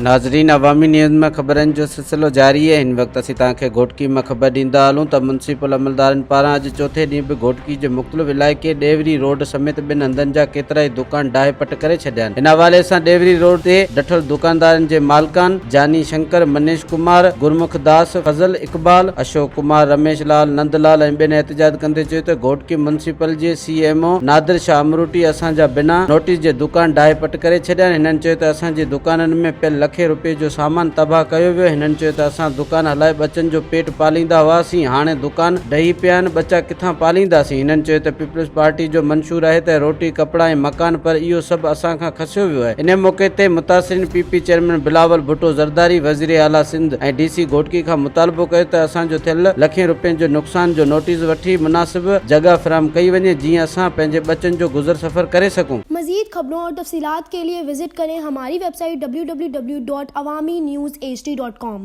ناظرين عوامي نيوز ۾ خبرن جو سلسلو جاري آهي هن وقت اسين توهان کي گهوٽڪي مان خبر ڏيندا هلون ته ميونسپل عملدارن پاران اڄ چوٿين ڏينهن به گهوٽڪي جي مختلف علائقي ڏيوري روڊ سميت ٻن هنڌن جا ڪيترائي دڪان ڊاهي پٽ ڪري ڇڏيا آهن ان حوالي سان ڏيوري روڊ تي ڊٺل دڪاندارن جي مالڪان جاني شنڪر، منيش ڪمار، گرمک داس، فضل اقبال، اشوڪ ڪمار، رميش لال، نند لال ۽ ٻين احتجاج ڪندي چيو ته گهوٽڪي ميونسپل جي C M O Nadir Shah Amroti اسان جا بنا نوٽيس جي دڪان ڊاهي پٽ ڪري ڇڏيا آهن، هنن چيو ته اسان جي دڪانن ۾ پيل لکين روپين جو سامان تباهه ڪيو ويو، هنن چيو ته اسان دڪان هلائي ٻچن جو پيٽ پاليندا هئاسين، هاڻي دڪان ڊهي پيا آهن، ٻچا ڪٿان پالينداسين، هنن چيو ته پيپلز پارٽي جو منشور آهي ته روٽي، ڪپڙا ۽ مڪان پر اهو سڀ اسان کان کسيو ويو آهي، انهي موقعي تي متاثرين P P chairman Bilawal Bhutto Zardari, وزير اعليٰ سنڌ ۽ ڊي سي گهوٽڪي کان مطالبو ڪيو ته اسان جو ٿيل لکين روپين جو نقصان جو نوٽيس وٺي مناسب جڳهه فراهم ڪئي وڃي جيئن اسان پنهنجي ٻچن جو گذر سفر ڪري سگهون. مزيد خبرون اور تفصيلات ڪي لئي وزٽ ڪرين هماري web site www.awamiNewsHD.com.